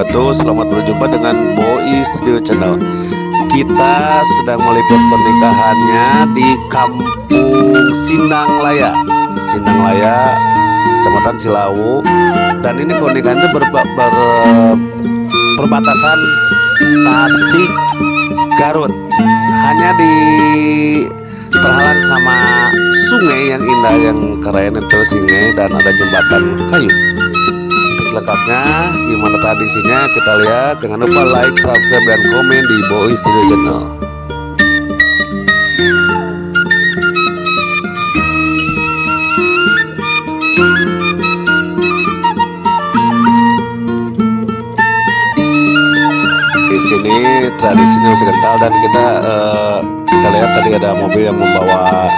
wabarakatuh. Selamat berjumpa dengan Boi Studio Channel. Kita sedang meliput pernikahannya di Kampung Sindanglaya, Sindanglaya, Kecamatan Cilawu. Dan ini pernikahannya perbatasan Tasik Garut. Hanya di terhalang sama sungai yang indah, yang keren itu sungai, dan ada jembatan kayu. Untuk lengkapnya gimana tradisinya kita lihat. Jangan lupa like, subscribe, dan komen di Boi Studio Channel. Di sini tradisinya masih kental, dan kita lihat tadi ada mobil yang membawa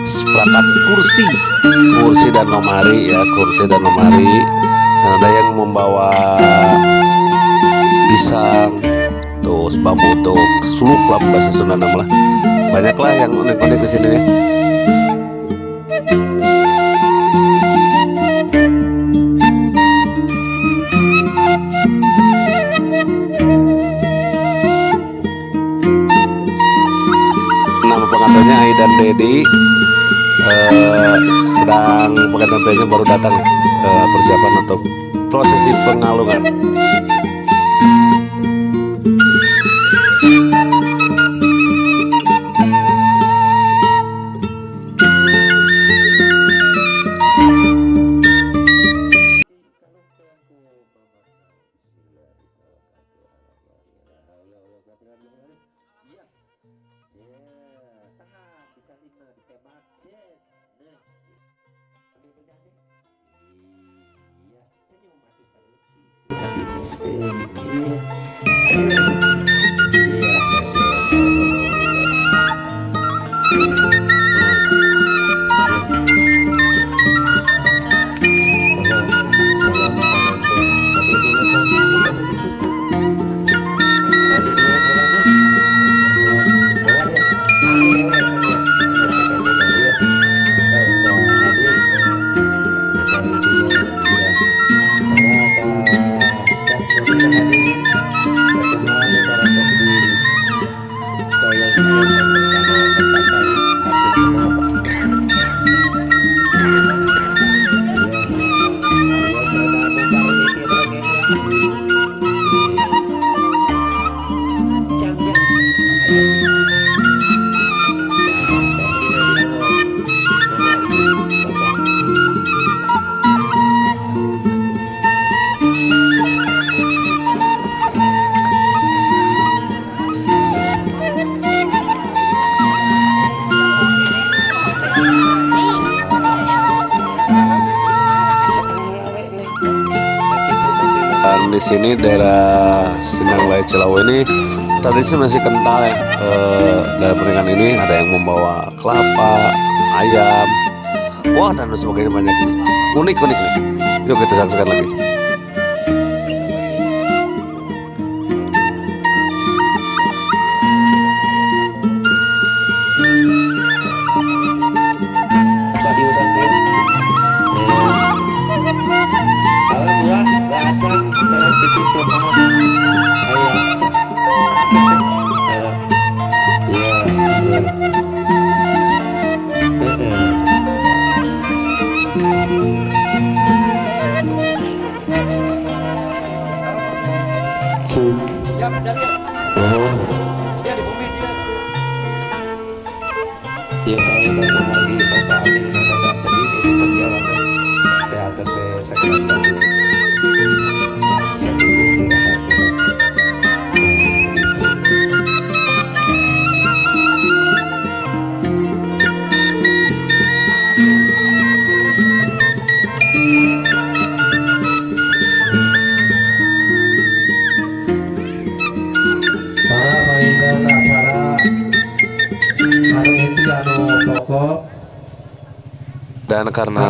perangkat kursi, kursi dan lemari ya, kursi dan lemari. Dan ada yang membawa pisang, terus bambu untuk suluk lah bahasa Sunda nama lah. Banyaklah yang unik-unik di sini nih. Nama pengantinnya Aidan Dedi, sedang pengantin prianya baru datang nih, persiapan untuk prosesi pengalungan. Dan di sini daerah Sindanglaya Cilawu ini tradisi masih kental ya. Dalam pernikahan ini ada yang membawa kelapa, ayam, wah dan sebagainya, banyak unik-unik nih. Yuk kita saksikan lagi. Dan karena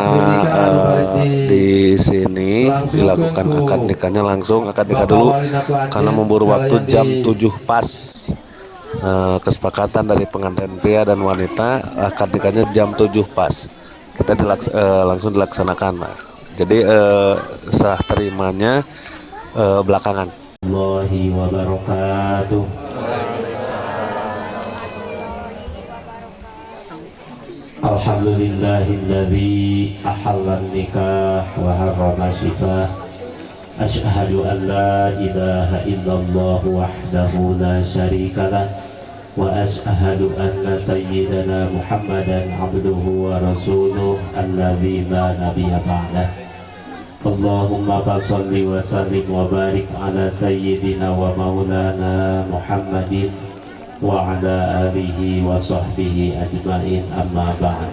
di sini dilakukan akad nikahnya langsung, akad nikah dulu karena memburu waktu jam 7 pas. Kesepakatan dari pengantin pria dan wanita, akad nikahnya jam 7 pas. Kita langsung dilaksanakan. Jadi serah terimanya Belakangan. Allahi wabarakatuh. Alhamdulillahilladzi ahalla nikah wa harrama syifah. Asyhadu an la ilaha illallah wahdahu la syarikalah wa asyhadu anna sayyidana Muhammadan abduhu wa rasuluh alladzi la nabiyya ba'dah. Allahumma shalli wa sallim wa barik ala sayyidina wa maulana Muhammadin wa ala alihi wa sahbihi ajmain, amma ba'd.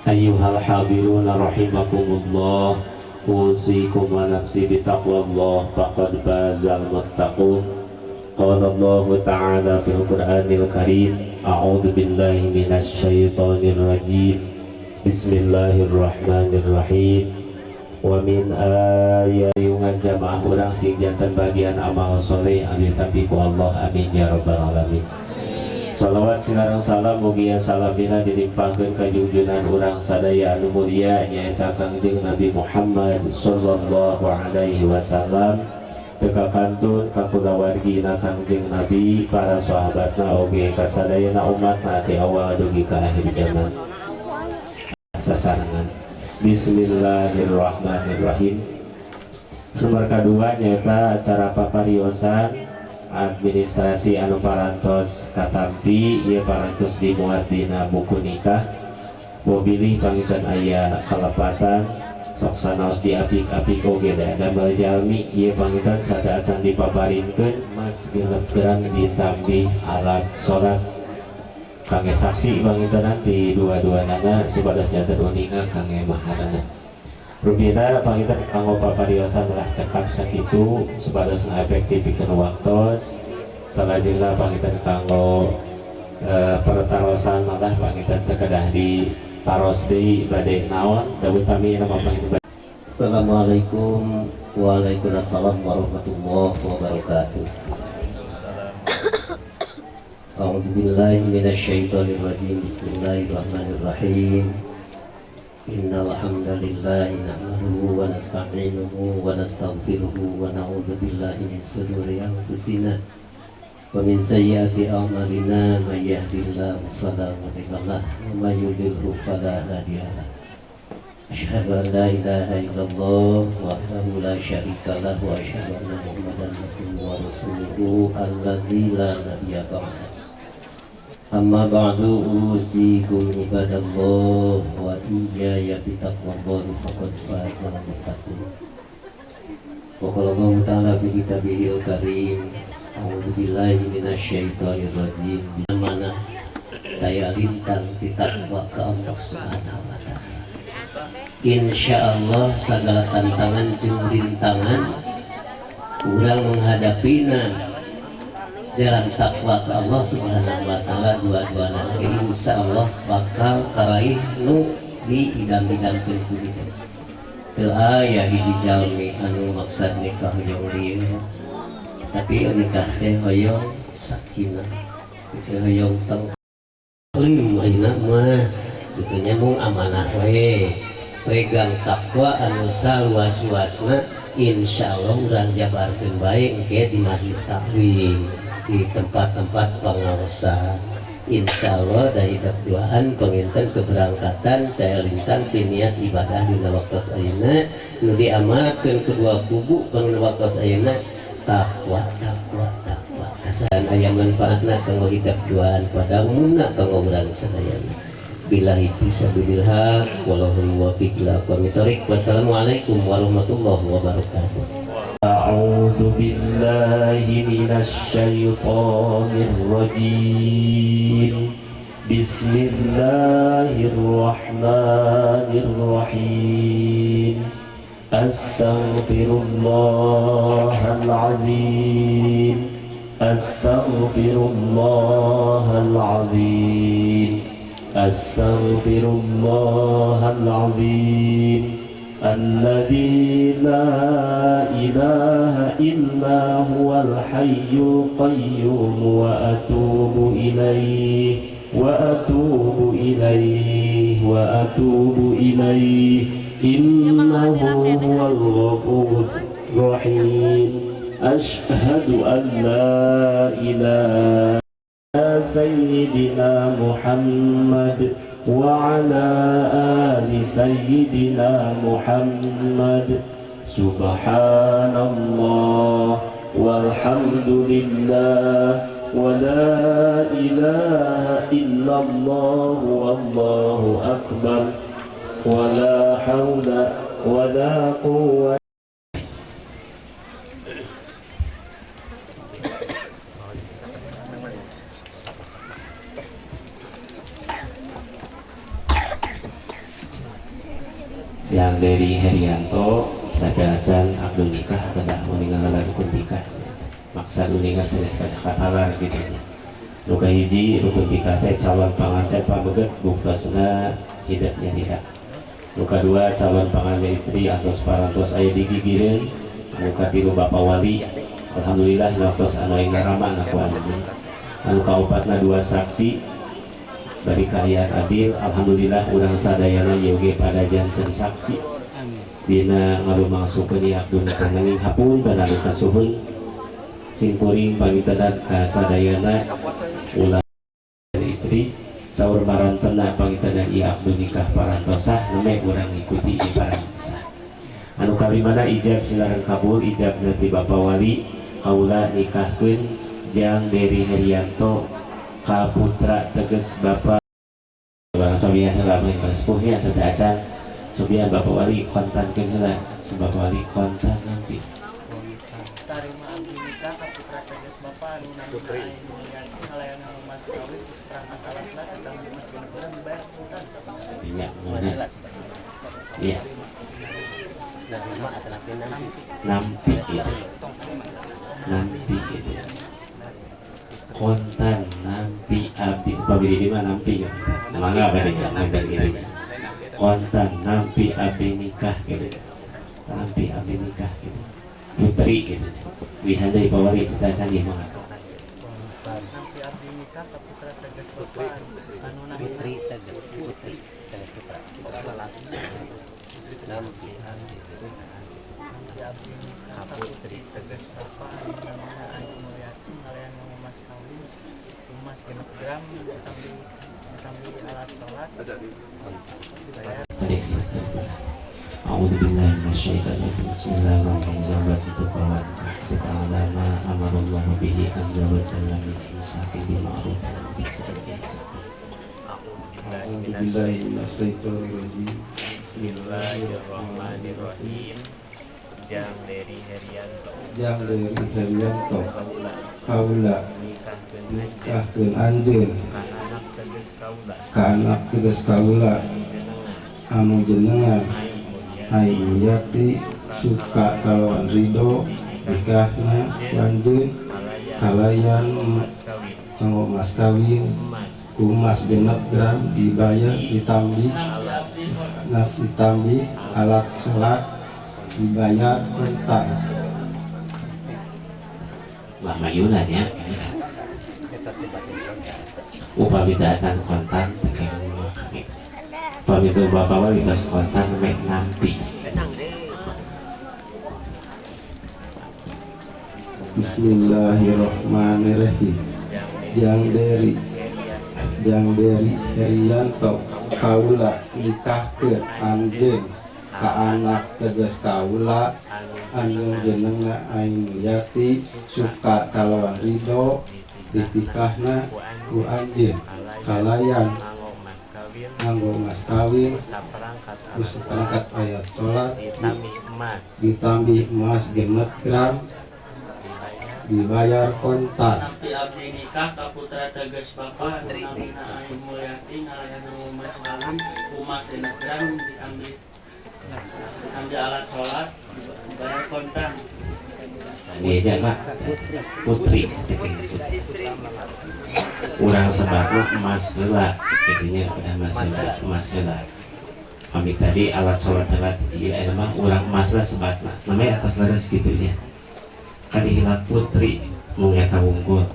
Ayyuhal hadiruna rahimakumullah, usikum wa nafsi bitaqwallah faqad fazal muttaqun. Qala Allahu ta'ala fil Qur'anil Karim, a'udzu billahi minasy syaithanir rajim. Bismillahirrahmanirrahim. Wa min ayayungan jamaah urang sing janten bagian amal soleh anu ditampi ku Allah, amin ya rabbal alamin. Salawat sinareng salam mugia salamina dilimpahkeun ka junjungan urang sadaya anu mulia nyaeta Kangjeng Nabi Muhammad sallallahu alaihi wasallam, teu kakantun ka kulawargina Kangjeng Nabi, para sahabatna oge ka sadayana umatna ti awal dugi ka akhir zaman. Sasarengan. Bismillahirrahmanirrahim. Nomor kedua nyata acara papariosan administrasi anu parantos katampi, ieu parantos dimuat dina buku nikah. Bobilih panginten aya kalepatan sok sanaos diapik-apik oge da damel jalmi ieu panginten sadaacan dipaparinkeun mas genep gram ditambih alat salat kangge saksi panginten nanti dua-duanana supados janten uninga kangge maharana. Rupina panginten kanggo papariosan lah cekap sakitu supados ngefektifikeun waktos. Salajengna panginten kanggo pertarosan malah panginten teu kedah di taros deui bade naon da utami nama panginten. Assalamualaikum waalaikumsalam warahmatullahi wabarakatuh. A'udzu billahi minasyaitonir rajim. Bismillahirrahmanirrahim. Innal hamdalillah nahmaduhu wa nasta'inuhu wa nastaghfiruhu wa na'udzu billahi min shururi anfusina wa min sayyiati a'malina, may yahdihillahu fala mudilla lahu wa may yudlilhu fala hadiyalah. Asyhadu an la ilaha illallah wahdahu la syarika lah wa asyhadu anna Muhammadan abduhu wa rasuluhu alladzi la nabiyya ba'dah. Amma ba'du, usikum ibadallah wa iyaya bitaqwallahi faqad fazal muttaqun. Wa qala Allahu ta'ala fi kitabihil karim, a'udzu billahi minasyaitonir rajim. Mana daya lintang ditakwa ke Allah Subhanahu wa ta'ala. Insyaallah segala tantangan jeung rintangan urang menghadapina jalan takwa ke Allah Subhanahu wa ta'ala, dua-duana insyaallah bakal karaih nu diidam-idamkeun ku hidup. Teu aya hiji jalmi anu maksad nikah hoyong lieu, tapi nikah teh hoyong sakinah, teu hoyong tenglim. Ayeuna mah kitu nya, mung amanah we, pegang takwa anu saluas-luasna. Insyaallah urang jabarkeun bae engke di majlis taklim, di tempat-tempat pengawasan. Insyaallah dari duaan penginten keberangkatan daya lintang ti niat ibadah dina waktu ayeuna nu diamalkeun kedua kubu pangin waktu ayeuna takwa, takwa, takwa, kasan aya manfaatna kanggo hidup duaan pada umumna kanggo urang sadayana. Billahi fisabilil haq, wallahu muwaffiq ila aqwamit thoriq. Wassalamualaikum warahmatullahi wabarakatuh. أعوذ بالله من الشيطان الرجيم. بسم الله الرحمن الرحيم. أستغفر الله العظيم، أستغفر الله العظيم، أستغفر الله العظيم الذي لا إله إلا هو الحي القيوم وأتوب إليه، وأتوب إليه، وأتوب إليه، إنه هو الغفور Rahim. Ashhadu an la ilaha sayyidina Muhammad wa ala ali sayyidina Muhammad. Subhanallah walhamdulillah wa la ilaha illallah wallahu akbar wa la hawla wa la quwwata. Yang dari Herianto sadacan abdul nikah pada meninggal rukun nikah maksa uninga sanes katalar gitu nya. Nu kahiji rukun nikah teh calon panganten pameget buktosna hidupnya tidak. Nu kadua calon panganten istri atos parantos aya di gigireun. Nu katilu bapak wali alhamdulillah waktos anu aing rama ku anjeun. Anu kaopatna dua saksi bari kaayaan adil alhamdulillah urang sadayana ieu ge pada janten saksi dina ngalumangsukeun ieu abdul nikah nanging hapunten anu kasuhun simkuring pangitenan ka sadayana ulah istri saur marantena pangitenan ieu abdul nikah parantosah nembe urang ngikuti ieu parantosah. Anu kalimana ijab silakan kabul ijab nanti bapak wali kaula nikahkeun jang Dery Herianto ka putra teges bapak barang sobian heula mah sepuhnya sampai acan sobian bapak wali kontankeun heula bapak wali kontan nanti tarima abdi nikah ka putra teges bapak anu namina Ai Mulyati ngalayan mas kawin perangkat alatna ditambih mas genep dibayar kontan. Iya, iya. Nampi gitu. Nampi gitu. Kontan nampi abdi upami di mah nampi ya. Mangga bari nampi gitu. Kontan nampi abdi nikah gitu. Nampi abdi nikah gitu. Putri gitu. Lihat dari bawah cerita canggih mangga. Nampi abdi nikah ka putra teges bapak anu namina Putri teges putri teges putra nampi abdi nikah ka putri teges bapak anu namina Ai Mulyati ngalayan mas kawin emas genep gram ditambih alat sholat dibayar. A'udzu billahi minasyaitonir rajim. Bismillahirrahmanirrahim. Ta'ala ma amarallahu bihi azza wa jalla min imsaki bil ma'ruf wa ihsan. A'udzu billahi minasyaitonir rajim. Bismillahirrahmanirrahim. Jang Dery Herianto Jang Dery Herianto kaula nikahkeun anjeun ka anak teges kaula ka anak teges kaula anu jenengan Ai Mulyati suka kalawan ridho nikahna ku anjeun kalayan nganggo mas kawin ku emas genep gram dibayar ditambih ditambih alat sholat dibayar kontan. Wah mayunan ya. Upami datang kontan upami itu bapak wali tos kontan mek nampi. Bismillahirrahmanirrahim. Jang Dery Herianto kaula nikahkeun anjeun ka anak teges kaula anu jenengna Ai Mulyati suka kalawan ridho ditikahna ku anjeun kalayan nganggo mas kawin ku saperangkat ayat sholat ditambih emas genep gram dibayar kontan. Nampi abdi nikah ka putra teges bapak anu namina Ai Mulyati ngalayan mas kawin ku emas genep gram ditambih alat sholat dibayar kontan. Iya Pak Putri urang sebatna emas heula jadinya udah emas heula emas heula pamit tadi alat sholat heula ieu aya mah urang emas lah sebatna namanya atas leres kitu nya kan hilap putri mung eta wungkul.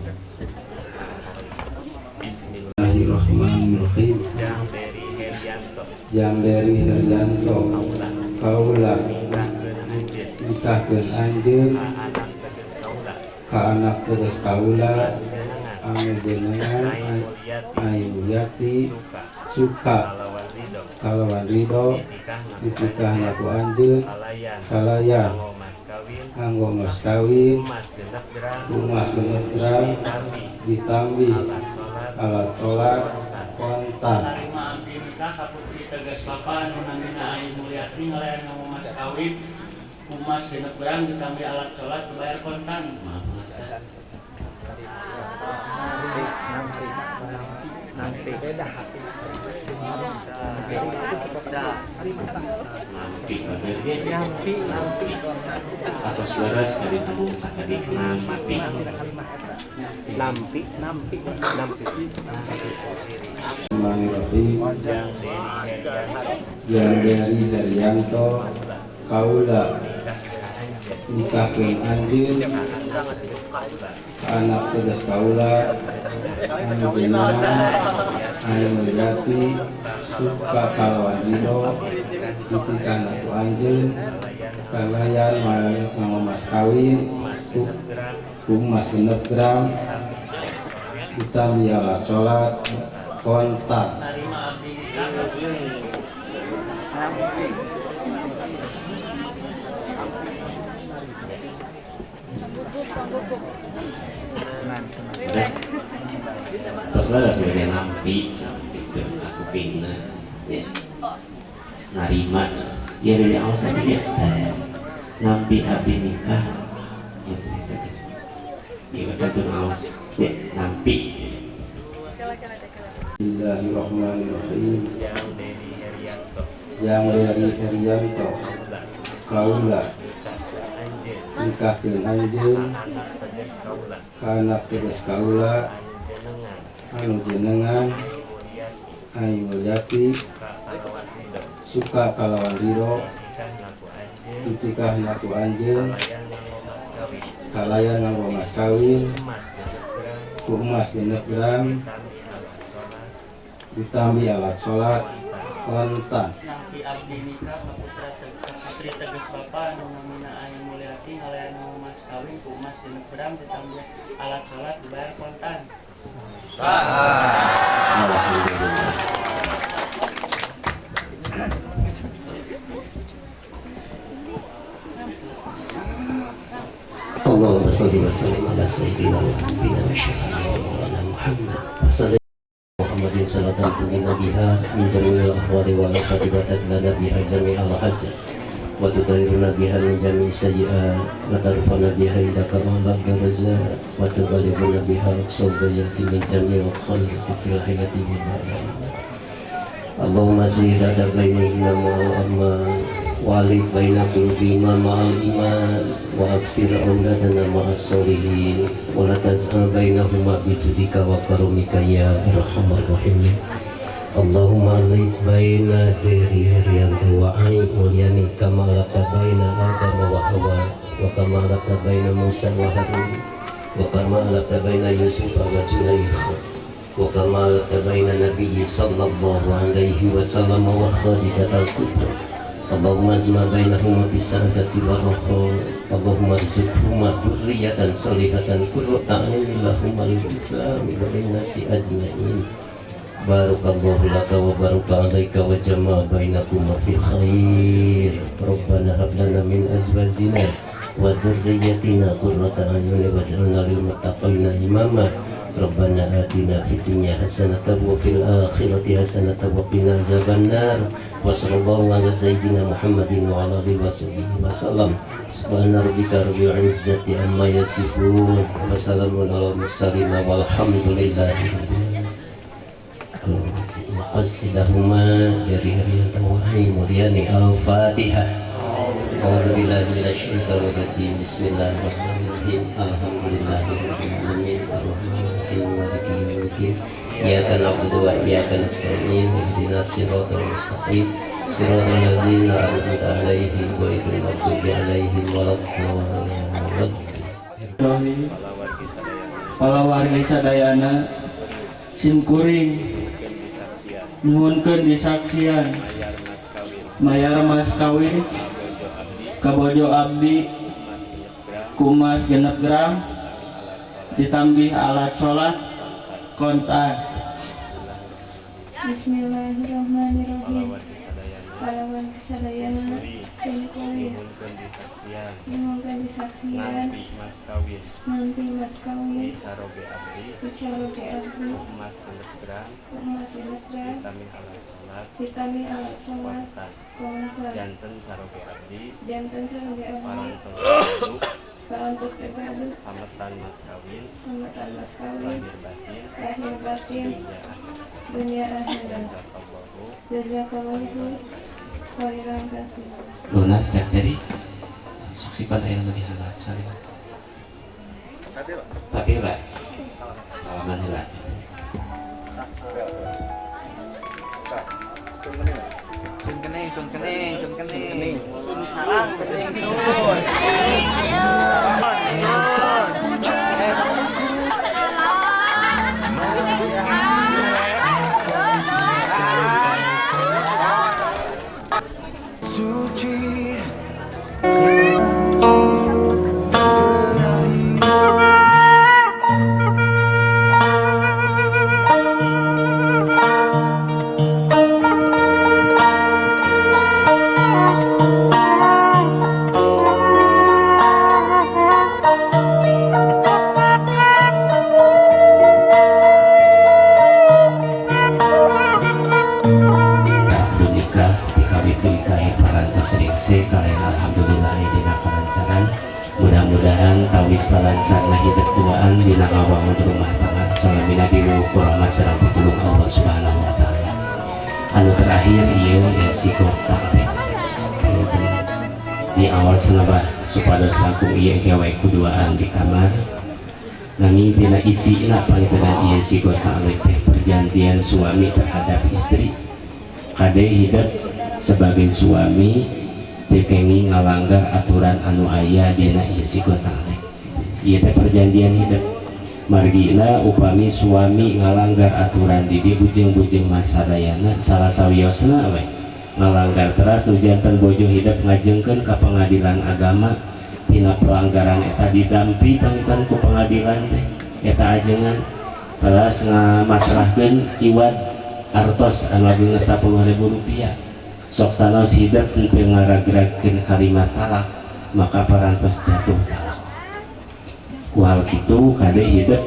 Bismillahirrahmanirrahim. Jang Dery Herianto kaula nikahkeun Nikahkeun anjeun ka anak teges kaula ka anak teges kaula anu anu jenengan jenengan Ai Mulyati Ai Mulyati suka suka kalawan ridho kalawan ridho ditikahna ditikahna ku anjeun kalayan kalayan nganggo mas kawin nganggo mas kawin emas genep gram emas genep gram ditambi ditambi alat salat alat salat kontan. Tarima abdi nikah ka putri teges bapa anu namina Ai Mulyati ngalayan nganggo mas kawin emas genep gram ditambi alat salat dibayar kontan. Maaf masa. Nampi bagernya nampi atau suara sekali tembung sakedik nampi. Nampi nampi nampi. Bismillahirrahmanirrahim. Jang Deri Herianto Jang Deri Herianto kaula kaula nikahkeun anjeun nikahkeun anjeun ka anak teges kaula ka anak teges kaula anu jenengan Ai Mulyati suka kalawan ridho ditikahna ku anjeun kalayan kalayan nganggo mas kawin emas ku genep gram ku emas genep gram ditambi ditambi alat salat kontan. Tarima abdi nikah Terus terus lah sebagai nampi sampai itu aku pingna ya. Narima ya dari awal saja ya nampi abdi nikah putri teges ya betul awas ya nampi. Bismillahirrahmanirrahim. Jang Deri Herianto Jang Deri Herianto kaula kaula nikahkeun anjeun nikahkeun anjeun ka anak teges kaula ka anak teges kaula anu jenengan anu jenengan Ai Ai Mulyati Mulyati suka kalawan ridho suka kalawan ridho ditikahna ku anjeun ditikahna ku anjeun kalayan nganggo mas kawin kalayan nganggo mas kawin emas genep gram ku emas genep gram ditambi alat salat ditambi alat salat kontan. kontan. Nampi abdi nikah ka putra ka putri teges bapa anu namina Ai Mulyati ngalayan nganggo mas kawin ku emas genep gram ditambi alat salat dibayar kontan. Alhamdulillah. Allahumma salli wa sallim ala sayyidina wa habibina wa syafi'ina wa maulana Muhammad wa sallim Muhammadin salatan tunjina biha min jami'il ahwali wal afati wa tadlana biha jami'al hajat wa tudahiruna biha min jami'i sayyi'at wa tarfa'na biha indaka a'la darajat wa tubalighuna biha aqsal ghayati min jami'il khairati fil hayati wa ba'da. Allahumma zid bainahuma ma'al aman wa alif baina qulubihima ma'al iman wa aksir auladana ma'as solihin wa la taz'al bainahuma bijudika wa karamika ya arhamar rahimin. Allahumma alif baina Deri Herianto wa Ai Mulyani kama alafta baina Adam wa Hawa wa kama alafta baina Musa wa Harun wa kama alafta baina Yusuf wa Zulaikha wa kama alafta baina Nabiyyi sallallahu alaihi wasallam wa Khadijah al-Kubra. Allahumma azma bainahuma bisa'adati wa raha. Allahumma arzuqhuma dzurriyyatan sholihatan qurrata a'yunin lahum lil islami wa lin-nasi ajma'in. Barakallahu laka wa baraka alaika wa jama'a bainakuma fi khair. Rabbana hab lana min azwajina wa dzurriyyatina qurrata a'yun waj'alna lil muttaqina imama. Rabbana atina fid dunya hasanatan wa fil akhirati hasanatan wa qina adzabannar. Wa sallallahu ala sayyidina Muhammadin wa ala alihi wasahbihi wasallam. Subhana rabbika rabbil izzati amma yasifun wa salamun alal mursalin walhamdulillahi rabbil alamin. Qasidahuma dari Herianto wa Ai Mulyani. Al-Fatihah. A'udzu billahi minasyaitonir rajim. Bismillahirrahmanirrahim. Alhamdulillahirabbil alamin. Arrahmanirrahim. Maliki yaumiddin. Iyyaka na'budu wa iyyaka nasta'in. Ihdinas siratal mustaqim. Siratal ladzina an'amta 'alaihim ghairil maghdubi 'alaihim waladdallin. Palawargi sadayana sim kuring nyuhunkeun disaksian mayar mas kawin kabojo abdi Ku emas 6 gram ditambih alat sholat kontan. Bismillahirrahmanirrahim. Kalawan sadayana simkuring Nyuhunkeun disaksian nyuhunkeun disaksian nampi mas kawin nampi mas kawin dicaroge abdi dicaroge abdi ku emas 6 gram ku emas 6 gram ditambih alat sholat ditambih alat sholat kontan kontan janten caroge abdi janten caroge abdi parantos gaduh parantos gaduh sametan mas kawin sametan mas kawin lahir batin lahir batin dunia akhirat. Dunia akhirat. Jazakallahu Jazakallahu khairan katsiran. Lunas cek jadi sok sifat aya nu dihandap saling tadi lah salaman heula. Sun kening, sun kening, sun kening. Sun sarang, kening, sun. Sun. Suci dan Abdul nikah dikawit nikah parantos ringse kalian, alhamdulillah dina kalancaran. Mudah-mudahan tawis lancarna hidup duaan dina ngawangun rumah tangga salamina dinu rahmat sareng pitulung Allah Subhanahu wa taala. Anu terakhir ieu ya sighat ta'liq di awal senabah supados langkung ieu gawe kuduaan di kamar. Nanging tina isina pangintenan ieu sighat ta'liq teh perjanjian suami terhadap istri, kade hidup sebagai suami teu kenging ngalanggar aturan anu aya dina ieu sighat ta'liq. Ieu teh perjanjian hidup, margina upami suami ngalanggar aturan di dieu bujeng-bujeng masadayana salah sawiosna we ngalanggar teras nu janten bojo hidup ngajengkeun ka pengadilan agama. Tina pelanggaran eta didampi panginten ku pengadilan teh eta ajengan teras ngamasrahkeun iwad artos anu agengna Rp10.000. Sok sanaos hidup teu ngaragragkeun kalimat talak, maka parantos jatuh talak. Ku hal kitu kade hidup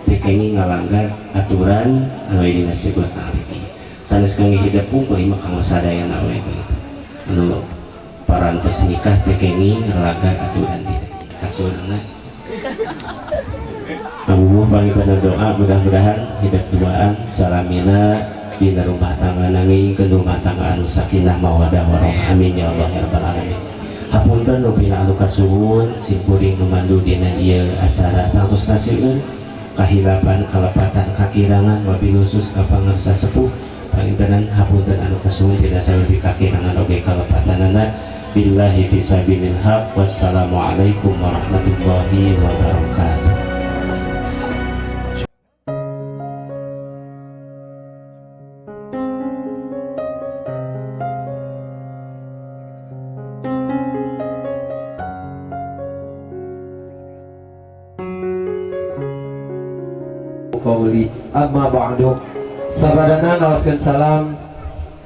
teu kenging ngalanggar aturan anu aya dina sighat ta'liq. Sanes kangge hidup pungkul, ieu mah kanggo sadayana we gitu. Anu parantos nikah teu kenging ngalanggar aturan dina kasurna. Ngabubuh panginten doa mudah-mudahan hidup duaan salamina dina rumah tangga, nanging ke rumah tangga anu sakinah mawadah warahmah. Amin ya Allah ya rabbal alamin. Hapunten rupina anu kasuhun, simkuring nu mandu dina ieu acara tangtosna seueur kahilapan, kalepatan, kakirangan, wabil khusus ka pangersa sepuh. Pangintenan hapunten anu kasuhun dina sawibi kakirangan oge kalepatanana. Billahi fisabilil haq, wassalamualaikum warahmatullahi wabarakatuh. Qauli amma ba'du. Sabadana ngaoskeun salam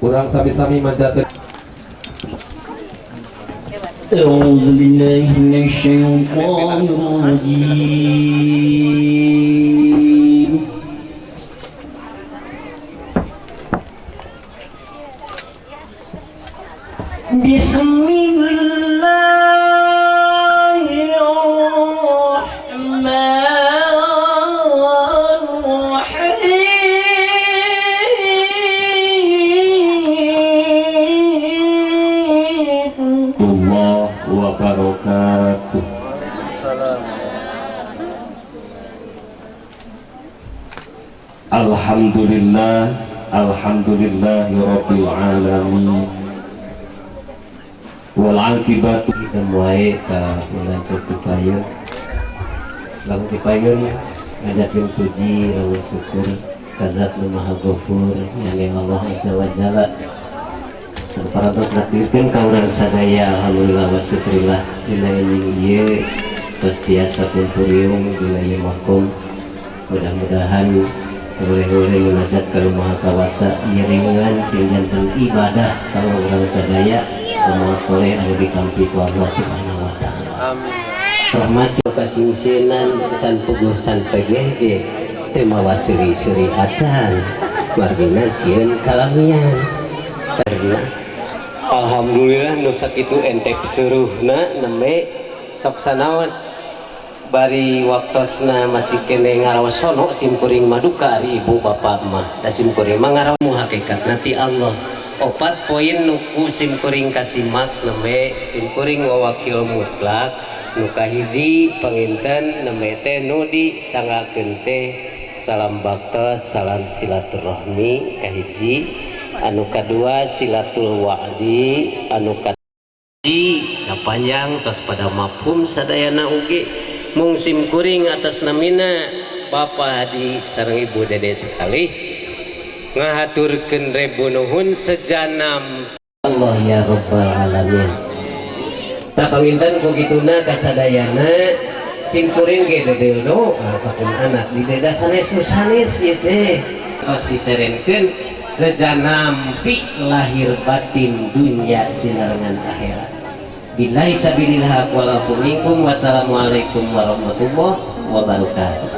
urang sami-sami manjatkeun. أعوذ بالله من الشيطان الرجيم. بسم الله الرحمن الرحيم. Allah wabarakatuh. Alhamdulillah, alhamdulillahi rabbil alamin. Wal akibatu Kita mulai ka lanceuk ti payun. Lamun ti payun ngajakeun puji lalu syukur ka zat nu maha gofur yang Allah Azza wa Jalla anu parantos nakdirkeun ka urang sadaya. Alhamdulillah wa syukurillah dina enjing ieu. Tos tiasa kumpuriung dina ieu makom. Mudah-mudahan boleh-boleh munajat ka Maha Kawasa, iringan sing janten ibadah kanggo urang sadaya, amal soleh anu ditampi ku Allah Subhanahu wa Taala. Amin. Rahmat kasingsieunan can puguh can pegeh ge teu mawa seuri-seuri acan, margina sieun kalamian. Karena alhamdulillah nu sakitu entep suruhna nembe sok sanaos bari waktosna masih kene ngaraos sono simkuring maduka. Ari ibu bapak mah da simkuring mah ngaraos hakikatna ti Allah. Opat poin nu ku simkuring kasimak, nembe simkuring wawakil mutlak. Nu kahiji panginten nembe teh nu disanggakeun teh salam baktos, salam silaturahmi kahiji, anu kadua silatul wa'di, anu kahiji na panjang tos pada mafhum sadayana uge. Mung simkuring atas namina Bapak Hadi sareng Ibu Dede sekali ngahaturkeun rebu nuhun sejanam Allah ya Rabbal Alamin. Tak panginten ku kituna kasadayana simkuring ge dedel doa kapun anak di deda sanes nu sanes ieu teh tos diserenkeun sejanampi lahir batin dunya sinarengan akhirat. Billahi sabilillah wal minkum. Wassalamualaikum warahmatullahi wabarakatuh.